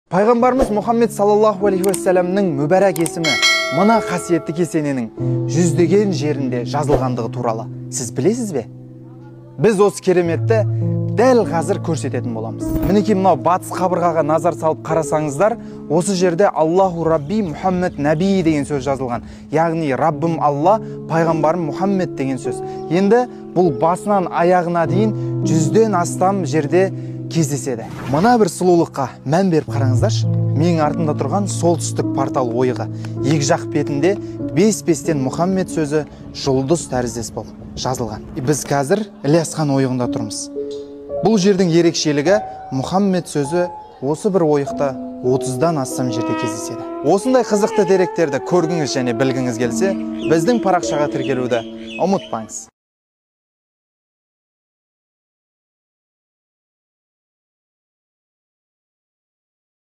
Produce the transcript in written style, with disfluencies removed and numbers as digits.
Пайғамбарымыз Мұхаммед саллаллаху алейхи уассаламның мүбәрак есімі мына қасиетті кесененің жүздеген жерінде жазылғандығы туралы сіз білесіз бе? Біз осы кереметті дәл қазір көрсететін боламыз. Мінекей, мынау батыс қабырғаға назар салып қарасаңыздар, осы жерде Аллаху Рабби Мұхаммед Нәби деген сөз жазылған. Яғни Раббым Алла, пайғамбарым Мұхаммед деген сөз. Енді бұл басынан аяғына дейін 100-ден астам жерде кездеседі. Мына бір сұлулыққа мән беріп қараңыздаршы. Менің артымда тұрған солтүстік портал ойығы. Екі жақ бетінде бес-бестен Мұхаммед сөзі жұлдыз тәріздес болып жазылған. Біз қазір Ілиясхан ойығында тұрмыз. Бұл жердің ерекшелігі, Мұхаммед сөзі осы бір ойықта 30-дан астам жерде кездеседі. Осындай қызықты деректерді көргіңіз және білгіңіз келсе, біздің парақшаға тіркелуді ұмытпаңыз.